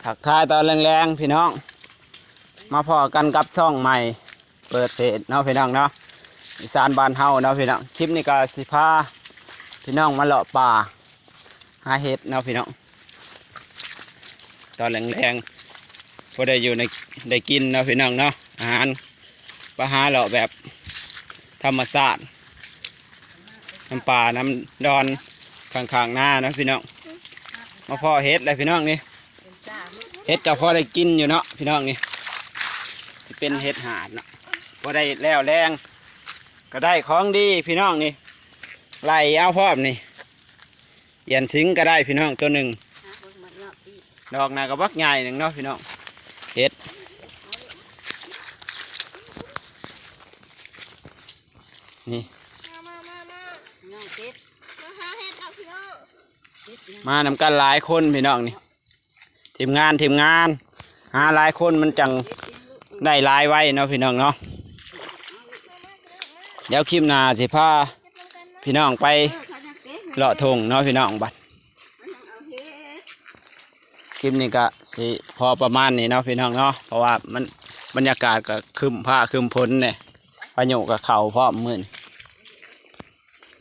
ທັກທາຍຕອນແລງໆ ພີ່ນ້ອງ ມາພໍ້ກັນກັບຊ່ອງໃໝ່ ເປີດເພຈເນາະ ພີ່ນ້ອງເນາະ ອີສານບ້ານເຮົາເນາະ ພີ່ນ້ອງ. ຄລິບນີ້ກໍຊິພາພີ່ນ້ອງມາເລາະປ່າຫາເຫັດເນາະ ພີ່ນ້ອງ. ຕອນແລງໆ ພໍໄດ້ຢູ່ໄດ້ ໄດ້ກິນເນາະ ພີ່ນ້ອງເນາະ ອາຫານ ໄປຫາເລາະແບບທຳມະຊາດ ນ້ຳປ່ານ້ຳດອນຂ້າງໆນາເນາະ ພີ່ນ້ອງ. ມາພໍ້ເຫັດແລ້ວ ພີ່ນ້ອງນີ້ ເຫັດກໍພໍໄດ້ກິນຢູ່ເນາະ ພີ່ນ້ອງນີ້ ຊິເປັນເຫັດຫາດເນາະ. ພໍໄດ້ແລ້ວແລງ ກໍໄດ້ຂອງດີ ພີ່ນ້ອງນີ້ ໄລ່ເອົາພ້ອມນີ້ ຢ້ຽນສິງກໍໄດ້ ພີ່ນ້ອງ ໂຕໜຶ່ງ ດອກນະກໍບັກໃຫຍ່ໜຶ່ງເນາະ ພີ່ນ້ອງ. ເຫັດນີ້ ມານຳກັນຫຼາຍຄົນ ພີ່ນ້ອງນີ້ ທີມງານ ທີມງານ ຫາຫຼາຍຄົນມັນຈັ່ງໄດ້ຫຼາຍໄວເນາະ ພີ່ນ້ອງເນາະ. ດຽວຄລິບໜ້າຊິພາພີ່ນ້ອງໄປເລາະທົ່ງເນາະ ພີ່ນ້ອງ. ບັດຄລິບນີ້ກໍຊິພໍປະມານນີ້ເນາະ ພີ່ນ້ອງເນາະ ເພາະວ່າມັນ ບັນຍາກາດກໍຄຶ້ມຟ້າຄຶ້ມຝົນແດ່ ພາຍຸກໍເຂົ້າພ້ອມມື້ນີ້.